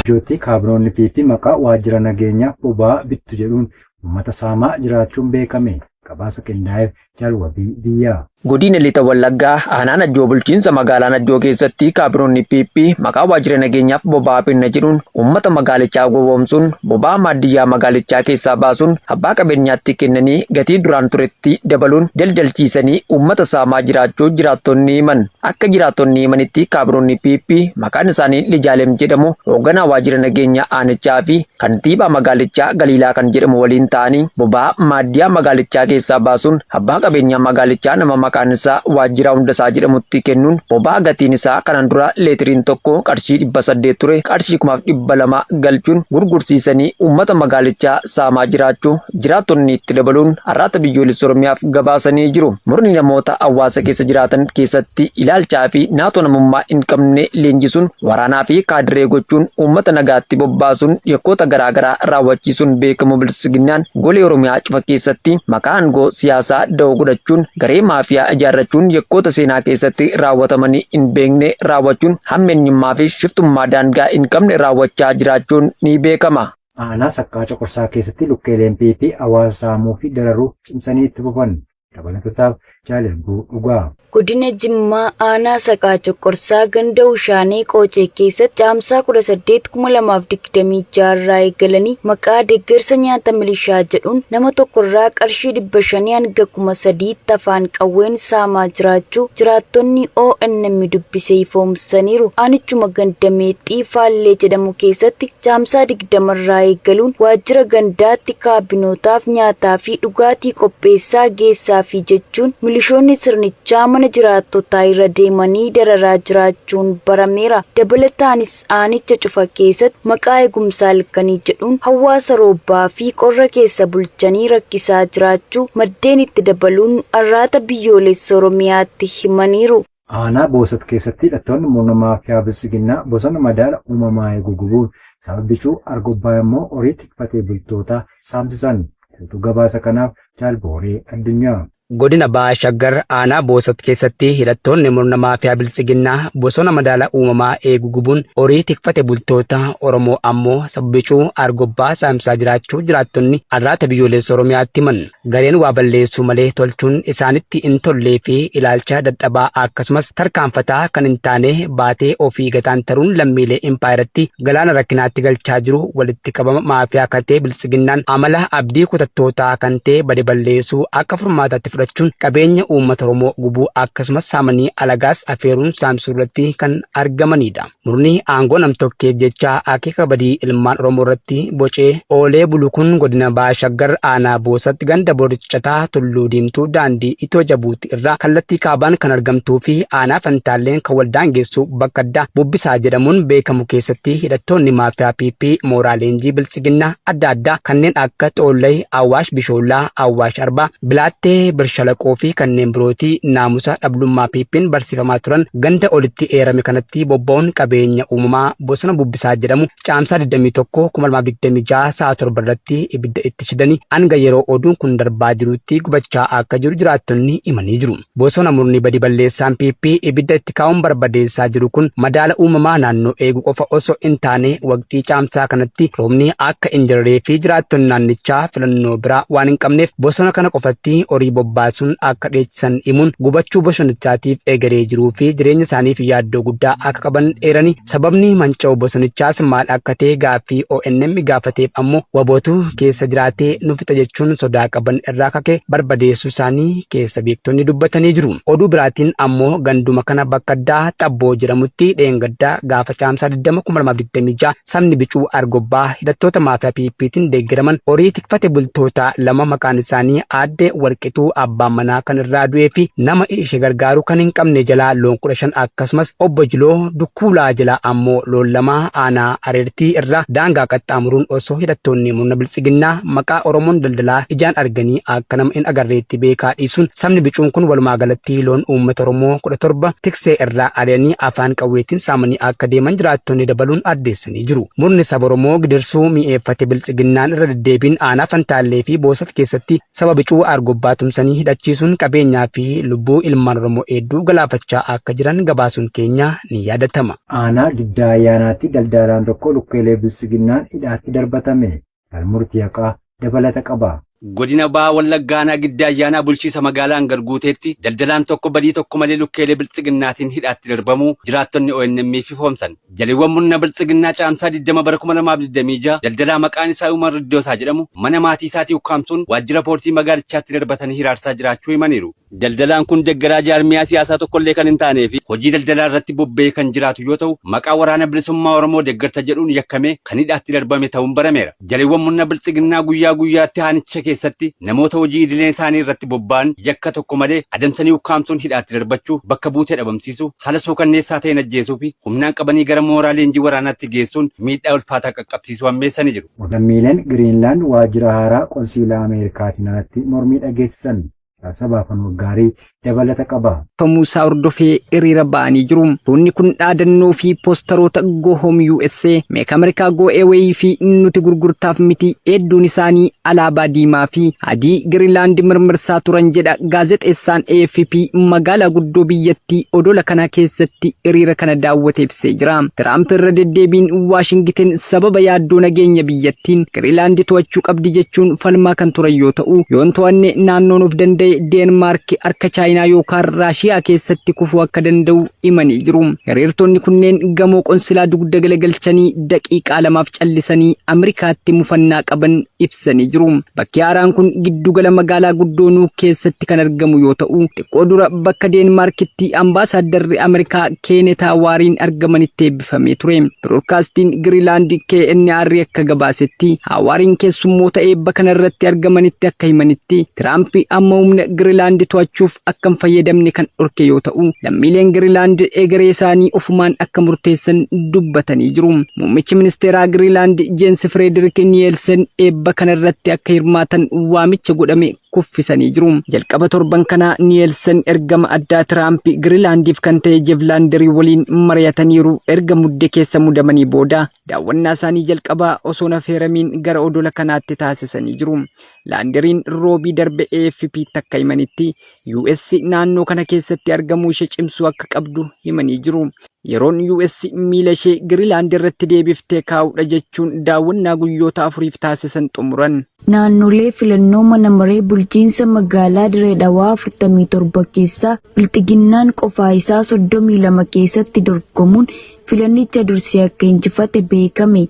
Najjootti kaabinoonni PP maqaa waajjira nageenyaaf boba'aa bittu jedhuun uummata saamaa jiraachuun beekame. Gabaasa qindaa'eef Jaal Wabii Biyyaa. Godina Lixa Wallaggaa aanaa Najjoo bulchiinsa magaalaa Najjoo keessatti kaabinoonni PP maqaa waajjira nageenyaaf boba'aa binna jedhuun uummata magaalichaa gowwoomsuun boba'aa maaddiyyaa magaalichaa keessaa baasuun abbaa qabeenyaatti kennanii gatii duraan turetti dabaluun daldalchiisanii uummata saamaa jiraachuu jiraattonni himan. Akka jiraattonni himanitti kaabinoonni PP maqaan isaanii Lijaalem jedhamu hoogganaa waajjira nageenyaa aanichaa fi kantiibaa magaalichaa Galiilaa kan jedhamu waliin ta'anii boba'aa maaddiyaa magaalichaa keessaa baasuun abbaa qabeenyaa magaalichaa nama maqaan isaa Waajjiraa Hundasaa jedhamutti kennuun boba'aa gatiin isaa kanaan dura leetiriin tokko qarshii 800 ture qarshii 2,200 galchuun gurgursiisanii uummata magaalichaa saamaa jiraachuu jiraattonni itti dabaluun Arraata Biyyoolessa Oromiyaaf gabaasanii jiru. Murni namoota hawaasa keessa jiraatan keessatti ilaalchaa fi naatoo namummaa hin qabne leenjisuun waraanaa fi kaadiree gochuun uummata nagaatti bobbaasuun yakkoota garaa garaa raawwachiisuun beekamu Biltsiginnaan golee Oromiyaa cufa keessatti maqaa aangoo siyaasaa da'oo godhachuun garee maafiyaa ijaarrachuun yakkoota seenaa keessatti raawwatamanii hin beekne raawwachuun hammeenyummaa fi shiftummaa daangaa hin qabne raawwachaa jiraachuun ni beekama. Aanaa Saqqaa Coqorsaa keessatti lukkeeleen PP hawaasa saamuu fi dararuu cimsanii itti fufan. Dabalatasaaf Jaal Irbuu Dhugaa. Godina Jimmaa Aanaa Saqaa Coqqorsaa ganda Ushaanee Qoocee keessatti Caamsaa 18, 2026 irraa eegalanii maqaa deggersa nyaata milishaa jedhuun nama tokko irraa qarshii 500 hanga 3000tti afaan qawween saamaa jiraachuu jiraattonni ONM dubbise ifoomsaniiru. Aanichuma ganda Meexxii Faallee jedhamu keessatti Caamsaa 20 irraa eegaluun waajjira gandaatti kaabinootaaf nyaataa fi dhugaatii qopheessaa geessaafii jechuun milishoonni sirnichaa mana jiraattotaa irra deemanii dararaa jiraachuun barameera. Dabalataanis aanicha cufa keessatti maqaa eegumsa halkanii jedhuun hawaasa roobaa fi qorra keessa bulchanii rakkisaa jiraachuu maddeen itti dabaluun Arraata Biyyoolessa Oromiyaatti himaniiru. Aanaa Boosat keessatti hidhattoonni murna maafiyaa Biltsiginnaa bosona madaala uumamaa eegu gubuun saba bicuu Argobbaa immoo horii tikfatee bultootaa saamsisan. Guutuu gabaasa kanaaf Jaal Booree Addunyaa. Godina Baha Shaggar aanaa Boosat keessatti hidhattoonni murna maafiyaa Biltsiginnaa bosona madaala uumamaa eegu gubuun horii tikfate bultoota Oromoo ammoo saba bicuu Argobbaa saamsisaa jiraachuu jiraattonni Arraata Biyyoolessa Oromiyaatti himan. Gareen waa balleessuu malee tolchuun isaanitti hin tollee fi ilaalcha dadhabaa akkasumas tarkaanfataa kan hin taane baatee ofii gataantaruun lammiilee impaayerattii galaana rakkinaatti galchaa jiru walitti qabama maafiyaa kan ta'e Biltsiginnaan amala abdii kutattootaa kan ta'e bade balleessuu akka furmaataatti fudhachuun qabeenya uummata Oromoo gubuu akkasumas saamanii alagaas afeeruun saamsuu irratti kan argamanidha. Murni aangoo namtokkeef jecha akeeka badii ilmaan Oromoo irratti bocee oolee bulu kun godina Baha Shaggar aanaa Boosat ganda Borcataa Tulluu Diimtuu daandii Itoo Jabuuti irraa kallattii kaabaan kan argamtuu fi aanaa Fantaalleen kan wal daangessu bakka addaa Bubbisaa jedhamuun beekamu keessatti hidhattoonni maafiyaa PP mooraa leenjii Biltsiginnaa adda addaa kanneen akka Xoollay, Awaash Bishoollaa, Awaash Arbaa, Bilaattee Birshalaqoo fi kanneen birooti naamusa dhablummaa PPn barsiifamaa turan ganda olitti eerame kanatti bobba'uun qabeenya uumamaa bosona Bubbisaa jedhamu Caamsaa 21, 2026 sa'a 7 irratti ibidda itti shidanii hanga yeroo oduun kun darbaa jirutti gubachaa akka jiru jiraattonni himanii jiru. Bosona murni badi balleessaan PP ibidda itti kaa'uun barbadeessaa jiru kun madaala uumamaa naannoo eeguu qofa osoo hin taane waqtii caamsaa kanatti roobni akka hin jirree fi jiraattonni naannichaa filannoo biraa waan hin qabneef bosona kana qofatti horii bobbaasuun akka dheechisan himuun gubachuu bosonichaatiif egeree jiruu fi jireenya isaaniif yaaddoo guddaa akka qaban eeranii sababni manca'uu bosonichaas maal akka ta'e gaaffii ONM gaafateef ammoo wabootu keessa jiraatee nu fixa jechuun sodaa qaban irraa kake barbadeessuu isaanii keessa beektonni dubbatanii jiru. Oduu biraatiin ammoo ganduma kana bakka addaa Xabboo jedhamutti dheengadda gaafa Caamsaa 20, 2026 sabni bicuu Argobbaa hidhattoota maafiyaa PPtiin deeggaraman horii tikfate bultoota lama maqaan isaanii aadde Warqituu abbaan manaa kan irraa du'ee fi nama ishee gargaaru kan hin qabne jalaa loon 15 akkasumas obbo Jiloo Dukkuulaa jalaa ammoo loon lama aanaa Areertii irraa daangaa qaxxaamuruun osoo hidhattoonni murna biltsiginnaa maqaa Oromoon daldalaa ijaan arganii akka nama hin agarreetti beekaa dhiisuun sabni bicuun kun walumaa galatti loon uummata Oromoo 17 tiksee irraa ari'anii afaan qawweetiin saamanii akka deeman jiraattonni dabaluun addeessanii jiru. Murni saba Oromoo gidirsuu mi'eeffate biltsiginnaan irra deddeebiin aanaa Fantaallee fi Boosat keessatti saba bicuu Argobbaa tumsanii hidhachiisuun qabeenyaa fi lubbuu ilmaan Oromoo hedduu galaafachaa akka jiran gabaasuun keenya ni yaadatama. Aanaa Giddaa Ayyaanaatti daldalaan tokko lukkeelee Biltsiginnaan hidhaatti darbatame. Murtii haqaa dabalata qaba. Godina Baha Wallaggaa Aanaa Giddaa Ayyaanaa bulchiisa magaalaa Angar Guuteetti daldalaan tokko badii tokko malee lukkeelee Biltsiginnaatiin hidhaatti darbamuu jiraattonni ONM ifoomsan. Jaleewwan murna Biltsiginnaa Caamsaa 20 bara 2026 daldalaa maqaan isaa Umar Iddoosaa jedhamu mana maatii isaatii ukkaamsuun waajjira poolisii magaalichaatti darbatanii hiraarsaa jiraachuu himaniiru. Daldalaan kun deggeraa jaarmiyaa siyaasaa tokkollee kan hin taanee fi hojii daldalaa irratti bobba'ee kan jiraatu yoo ta'u, maqaa Waraana Bilisummaa Oromoo deggerta jedhuun yakkamee kan hidhaatti darbame ta'uun barameera. Jaleewwan murna Biltsiginnaa guyyaa guyyaatti aanicha keessatti namoota hojii idilee isaanii irratti bobba'an yakka tokko malee adamsanii ukkaamsuun hidhaatti darbachuu, bakka buutee dhabamsiisuu, haala suukanneessaa ta'een ajjeesuu fi humnaan qabanii gara mooraa leenjii waraanaatti geessuun miidhaa ulfaataa qaqqabsiisuu hammeessanii jiru. Lammiileen Giriinlaand waajjira haaraa qonsiilaa Ameerikaatiin alatti mormii dhageessisan. Sabaafan gaarii dabalata qaba. Famuusaa hordofee hiriira ba'anii jiru. Tuunni kun dhaadannoo fi poostaroota "Go Home USA", "Make America Go Away" fi "Nuti gurgurtaaf miti", hedduun isaanii alaabaa diimaa fi adii Giriinlaand mirmirsaa turan jedha gaazexeessaan AFP magaalaa guddoo biyyattii odola kana keessatti hiriira kana daawwate ibsee jira. Tiraamp irra deddeebiin Waashingiten sababa yaaddoo nageenya biyyattiin Giriinlaand to'achuu qabdi jechuun falmaa kan turan yoo ta'u, yoon to'anne naannoon of danda'e Deenmaark harka Chaayinaa yookaan Raashiyaa keessatti kufuu akka danda'u himanii jiru. Hiriirtonni kunneen gamoo qonsilaa dugda galagalchanii daqiiqaa 2f callisanii Ameerikaatti mufannaa qaban ibsanii jiru. Bakki haaraan kun giddugala magaalaa guddoo Nuuk keessatti kan argamu yoo ta'u, xiqqoo dura bakka Deenmaarkitti ambaasaaddarri Ameerikaa Keenet Hawaariin argamanitti eebbifamee ture. Biroodkaastiin Giriinlaand KNR akka gabaasetti, Hawaariin keessummoota eebba kanarratti argamanitti akka himanitti, Tiraamp amma humna Giriinlaand to'achuuf akka hin fayyadamne kan dhorke yoo ta'u, lammiileen Giriinlaand egeree isaanii ofumaan akka murteessan dubbatanii jiru. Muummichi ministeeraa Giriinlaand Jeensi Fireederik Nielsen eebba kanarratti akka hirmaatan waamicha godhame kuffisanii jiru. Jalqaba torban kanaa Nielsen ergama addaa Tiraamp Giriinlaandiif kan ta'e Jeef Laandarii waliin mari'ataniiru. Erga Mudde keessa mudamanii booda daawwannaa isaanii jalqabaa osoo affeeramiin gara odola kanaatti taasisanii jiru. Laanderiin Roobii darbe AFP takka himanitti, US naannoo kana keessatti argamuu ishee cimsuu akka qabdu himanii jiru. Yeroon US miila ishee Giriinlaand irratti deebiftee kaa'udha jechuun daawwannaa guyyoota 4f taasisan xumuran. Naannolee filannoo mana maree bulchiinsa magaalaa Diree Dhawaa 47 keessaa Bilxiginnaan qofaa isaa 32 keessatti dorgomuun filannicha dursee akka injifate beekame.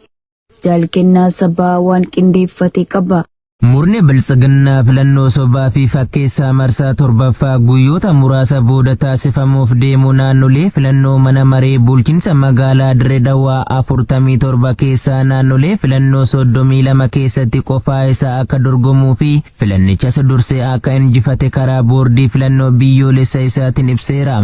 Jaalkennaa Sabaa waan qindeeffate qaba. Murni Biltsiginnaa filannoo sobaa fi fakkeessaa marsaa torbaffaa guyyoota muraasa booda taasifamuuf deemu naannolee filannoo mana maree bulchiinsa magaalaa Dirree Dhawaa 47 keessaa naannolee filannoo 32 keessatti qofaa isaa akka dorgomuu fi filannichas dursee akka injifate karaa boordii filannoo biyyoolessa isaatiin ibseera.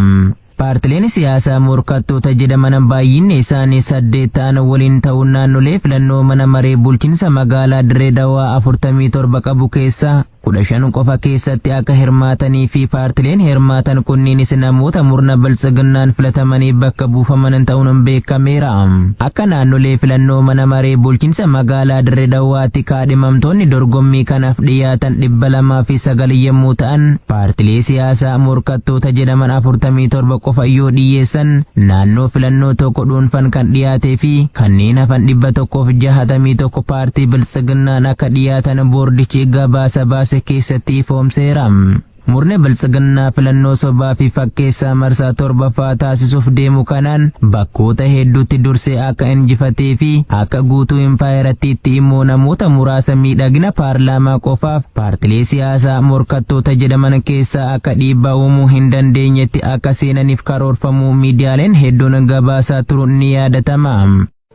Paartileen siyaasaa morkattoota jedhaman baay'inni isaanii saddeet ta'an waliin ta'uun naannolee filannoo mana maree bulchiinsa magaalaa Dirree Dhawaa 47 qabu keessaa 15 qofa keessatti akka hirmaatanii fi paartileen hirmaatan kunniinis namoota murna Biltsiginnaan filatamanii bakka buufaman ta'uun beekameera. Akka naannolee filannoo mana maree bulchiinsa magaalaa Dirree Dhawaatti kaadhimamtoonni dorgommii kanaaf dhiyaatan 209 yommuu ta'an, paartilee siyaasaa morkattoota jedhaman 47 qofa yoo dhiyyeessan, naannoo filannoo tokko dhuunfan kan dhiyaatee fi kanneen hafan 161 paartii Biltsiginnaan akka dhiyaatan boordichi gabaasa baase keessatti ifoomseera. Murni Biltsiginnaa filannoo sobaa fi fakkeessaa marsaa torbaffaa taasisuuf deemu kanaan bakkoota hedduutti dursee akka injifatee fi akka guutuu impaayerattiitti immoo namoota muraasa miidhagina paarlaamaa qofaaf paartilee siyaasaa morkattoota jedhaman keessaa akka dhiibbaa uumuu hin dandeenyetti akka seenaniif karoorfamuu miidiyaaleen hedduun gabaasaa turuun ni yaadatama.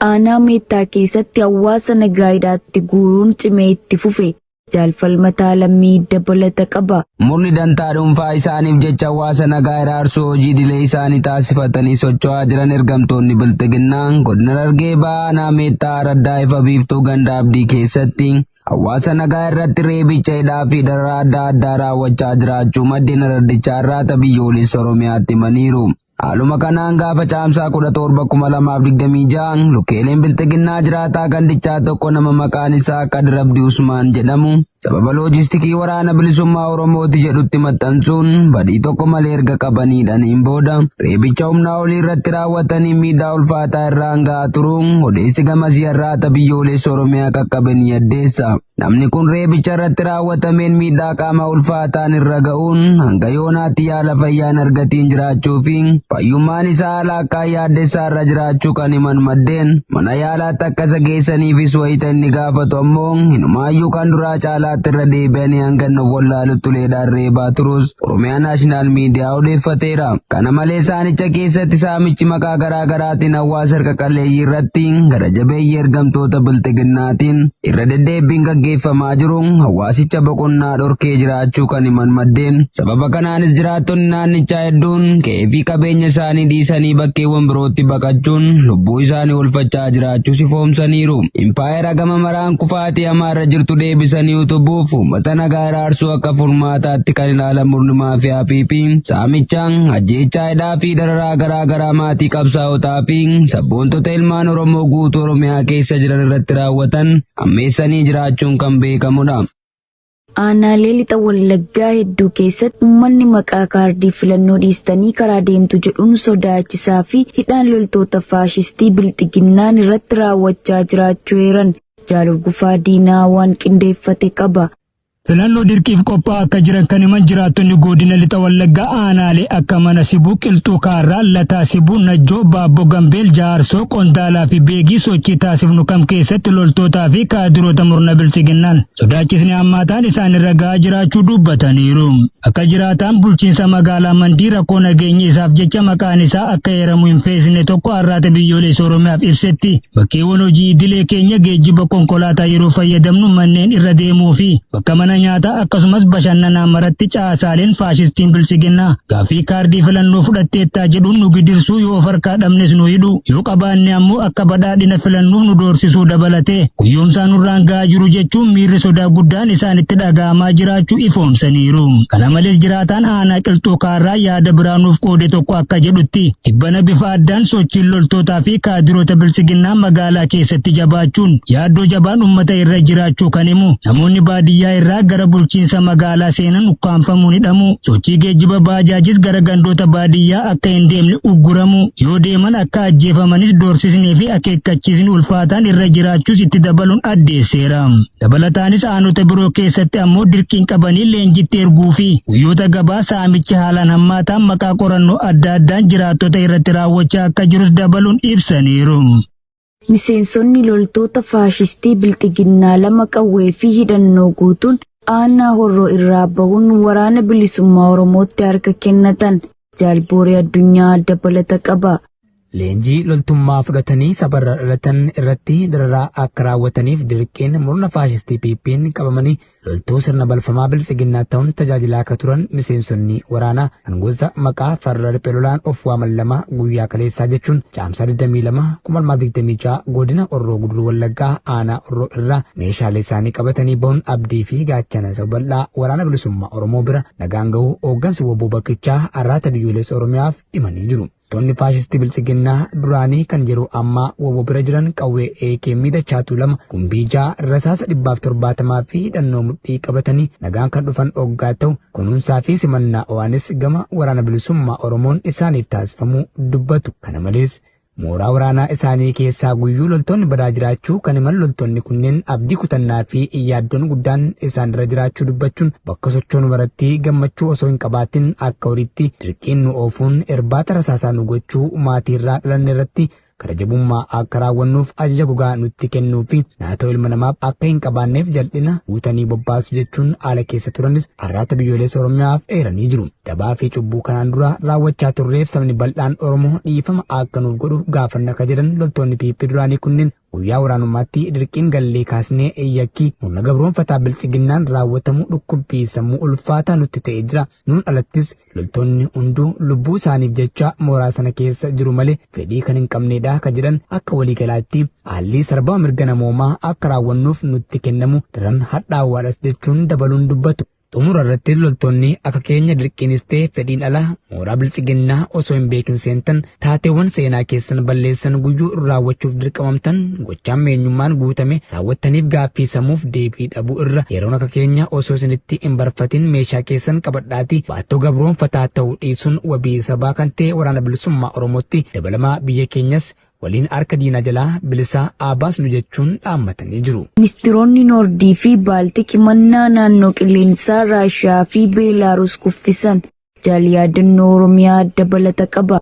Aanaa Meettaa keessatti hawaasa nagaa hidhaatti guuruun cimee itti fufe. Jaalfalmataa Lammii dabalata qaba. Murni dantaa dhuunfaa isaaniif jecha hawaasa nagaa iraarsuu hojii idilee isaanii taasifatanii socho'aa jiran ergamtoonni Bilxiginnaa godina Harargee Bahaa Aanaa Meettaa Araddaa Ifa Biiftuu Ganda Abdii keessatti hawaasa nagaa irratti reebicha, hidhaa fi dararaa adda addaa raawwachaa jiraachuu maddeen araddichaa irraata biyyoolessa Oromiyaatti himaniiru. Haaluma kanaan gaafa Caamsaa 17,2026 lukkeeleen Bilxiginnaa jiraataa gandichaa tokko nama maqaan isaa Kadir Abdii Usmaan jedhamu sababa loojistikii waraana bilisummaa Oromooti jedhutti maxxansuun badii tokko malee erga qabanii hidhaniin booda reebicha humnaa olii irratti raawwatanii miidhaa ulfaataa irraan ga'aa turuun odeessi gamasii har'aata biyyoolessa Oromiyaa qaqqabe ni addeessa. Namni kun reebicha irratti raawwatameen miidhaa qaama ulfaataan irra ga'uun hanga yoonaatti yaala fayyaan argatiin jiraachuu fi fayyummaan isaa haala akkaan yaaddessaa irra jiraachuu kan himan maddeen mana yaalaatti akka isa geessaniifis wayita inni gaafatu ammoo hinumaayyuu kan duraa caalaatti irra deebi'anii hanga inni of wallaalutti uleedhaan reebaa turus Oromiyaa Naashinaal Miidiyaa odeeffateera. Kana malees aanicha keessatti saamichi maqaa garaa garaatiin hawaasa harka qalleeyyii irratti gara jabeeyyii ergamtoota Bilxiginnaatiin irra deddeebiin gaggeeffamaa jiru hawaasicha boqonnaa dhorkee jiraachuu kan himan maddeen sababa kanaanis jiraattonni naannichaa hedduun qe'ee fi qabeenya isaanii dhiisanii bakkeewwan birootti baqachuun lubbuu isaanii oolfachaa jiraachuu sifoomsaniiru. Impaayera gama maraan kufaatii hamaa irra jirtu deebisanii utubuuf uummata nagaa iraarsuu akka furmaataatti kan ilaalan murni maafiyaa PP saamicha, ajjeechaa, hidhaa fi dararaa garaa garaa maatii qabsaa'otaa fi sabboontota ilmaan Oromoo guutuu Oromiyaa keessa jiran irratti raawwatan hammeessanii jiraachuun kan beekamudha. Aanaalee lixa Wallaggaa hedduu keessatti uummanni maqaa kaardii filannoo dhiistanii karaa deemtu jedhuun sodaachisaa fi hidhaan loltoota faashistii bilxiginnaan irratti raawwachaa jiraachuu eeran. Jaal Urgufaa Diinaa waan qindeeffate qaba. Filannoo dirqiif qophaa'aa akka jiran kan himan jiraattonni godina lixa Wallaggaa aanaalee akka Mana Sibuu, Qilxuu Kaarraa, Lataa Sibuu, Najjoo, Baabboo Gambeel, Jaarsoo, Qondaalaa fi Beegii sochii taasifnu kam keessatti loltootaa fi kaadiroota murna biltsiginnaan sodaachisni hammaataan isaanirra ga'aa jiraachuu dubbataniiru. Akka jiraataan bulchiinsa magaalaa Mandii rakkoo nageenya isaaf jecha maqaan isaa akka eeramu hin feesne tokko Arraata Biyyoolessa Oromiyaaf ibsetti bakkeewwan hojii idilee keenya geejjiba konkolaataa yeroo fayyadamnu manneen irra deemuu fi bakka mana nyaataa akkasumas bashannanaa maratti caasaaleen faashistiin biltsiginnaa gaaffii kaardii filannoo fudhatteettaa jedhuun nu gidirsuu yoo of harkaa dhabnes nu hidhu yoo qabaanne ammoo akka badhaadhina filannuuf nu doorsisuu dabalatee guyyoomsaa nurraan ga'aa jiru jechuun miirri sodaa guddaan isaanitti dhaga'amaa jiraachuu ifoomsaniiru. Kana malees jiraataan aanaa Qilxuu Kaarraa yaada biraa nuuf qoode tokko akka jedhutti tibbana bifa addaan sochiin loltootaa fi kaadiroota biltsiginnaa magaalaa keessatti jabaachuun yaaddoo jabaan uummata irra jiraachuu kan himu namoonni baadiyyaa irraa gara bulchiinsa magaalaa seenan ukkaamfamuun hidhamu sochii geejjiba baajaajis gara gandoota baadiyyaa akka hin deemne ugguramu yoo deeman akka ajjeefamanis doorsisnii fi akeekkachiisni ulfaataan irra jiraachuus itti dabaluun addeesseera. Dabalataanis aanota biroo keessatti ammoo dirqiin qabanii leenjitti erguu fi guyyoota gabaa saamichi haalaan hammaataan maqaa qorannoo adda addaan jiraattota irratti raawwachaa akka jirus dabaluun ibsaniiru. Miseensonni loltoota faashistii bilxiginnaa lama qawwee fi hidhannoo guutuun aanaa horroo irraa bahuun waraana bilisummaa Oromootti harka kennatan. Jaalbooree Addunyaa dabalata qaba. Leenjii loltummaa fudhatanii sabarra dhalatan irratti dararaa akka raawwataniif dirqiin murna faashistii PP'n qabamanii loltuu sirna balfamaa biltsiginnaa ta'uun tajaajilaa akka turan miseensonni waraanaa kan gosa maqaa farra riphee lolaan of waaman lama guyyaa kaleessaa jechuun Caamsaa 22 2026 godina Horroo Guduruu Wallaggaa aanaa Horroo irraa meeshaalee isaanii qabatanii bahuun abdii fi gaachana saba bal'aa waraana bilisummaa Oromoo bira nagaan gahuu hooggansi WBO bakkichaa Arraata Biyyoolessa Oromiyaaf himanii jiru. Loltoonni faashistii biltsiginnaa duraanii kan yeroo ammaa WBO bira jiran qawwee AKM dachaatuu 2 gumbii 6 rasaasa 170 fi hidhannoo mudhii qabatanii nagaan kan dhufan hoggaa ta'u kunuunsaa fi simannaa ho'aanis gama waraana bilisummaa Oromoon isaaniif taasifamuu dubbatu. Kana malees mooraa waraanaa isaanii keessaa guyyuu loltoonni badaa jiraachuu kan himan loltoonni kunneen abdii kutannaa fi yaaddoon guddaan isaan irra jiraachuu dubbachuun bakka sochoonu maratti gammachuu osoo hin qabaatin akka horiitti dirqiin nu oofuun irbaata rasaasaa nu gochuu maatii irraa dhalanne irratti gara jabummaa akka raawwannuuf ajaja gogaa nutti kennuu fi naatoo ilma namaaf akka hin qabaanneef jal'ina guutanii bobbaasu jechuun haala keessa turanis Arraata Biyyoolessa Oromiyaaf eeranii jiru. Dabaa fi cubbuu kanaan dura raawwachaa turreef sabni bal'aan Oromoo dhiifama akka nuuf godhu gaafanna ka jedhan loltoonni PP duraanii kunneen guyyaa waraanummaatti dirqiin gallee kaasnee yakki murna gabroonfataa biltsiginnaan raawwatamu dhukkubbii sammuu ulfaataa nutti ta'ee jira. Nuun alattis loltoonni hunduu lubbuu isaaniif jecha mooraa sana keessa jiru malee fedhii kan hin qabneedha ka jedhan akka waliigalaatti haalli sarbama mirga namoomaa akka raawwannuuf nutti kennamu daran hadhaawwaadhas jechuun dabaluun dubbatu. Xumura irratti loltoonni akka keenya dirqiinis ta'e fedhiin ala mooraa biltsiginnaa osoo hin beekin seentan, taateewwan seenaa keessan balleessan guyyuu raawwachuuf dirqamamtan, gochaan meenyummaan guutame raawwattaniif gaaffii sammuuf deebii dhabuu irra yeroon akka keenya osoo isinitti hin barfatin meeshaa keessan qabadhaatii baattoo gabroonfataa ta'uu dhiisuun wabii sabaa kan ta'e waraana bilisummaa Oromootti dabalamaa, biyya keenyas waliin harka diinaa jalaa bilisaa haa baasnu jechuun dhaammatanii jiru. Ministiroonni Noordii fi Baaltik himannaa naannoo qilleensaa Raashiyaa fi Beelaaruus kuffisan. Jaal yaadannoo Oromiyaa dabalata qaba.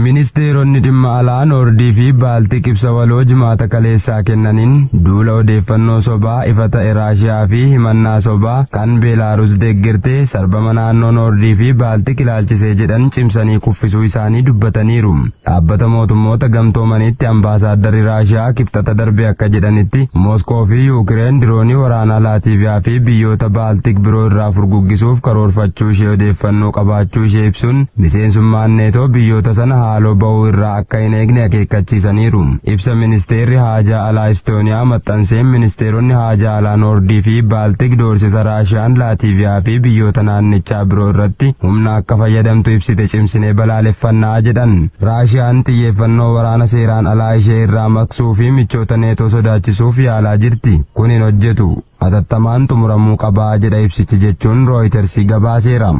Ministeeronni dhimma alaa Noordii fi Baaltik ibsa waloo Jimaata kaleessaa kennaniin, duula odeeffannoo sobaa ifa ta'e Raashiyaa fi himannaa sobaa kan Beelaaruus deeggartee sarbama naannoo Noordii fi Baaltik ilaalchisee jedhan cimsanii kuffisuu isaanii dubbataniiru. Dhaabbata mootummoota gamtoomaniitti ambaasaaddarri Raashiyaa Kibxata darbe akka jedhanitti, Mooskoo fi Yuukireen diroonii waraanaa Laatiiviyaa fi biyyoota Baaltik biroo irraa furguggisuuf karoorfachuu ishee odeeffannoo qabaachuu ishee ibsuun, miseensummaan Neetoo biyyoota sana haaloo ba'uu irraa akka hin eegne akeekkachiisaniiru. Ibsa ministeerri haajaa alaa Istooniyaa maxxanseen, ministeeronni haajaa alaa Noordii fi Baaltik doorsisa Raashiyaan Laatiiviyaa fi biyyoota naannichaa biroo irratti humna akka fayyadamtu ibsite cimsinee balaaleffannaa jedhan. Raashiyaan xiyyeeffannoo waraana seeraan alaa ishee irraa maqsuu fi michoota Neetoo sodaachisuuf yaalaa jirti. Kun hin hojjetu. Hatattamaan xumuramuu qabaa jedha ibsichi jechuun Rooyitersi gabaaseera.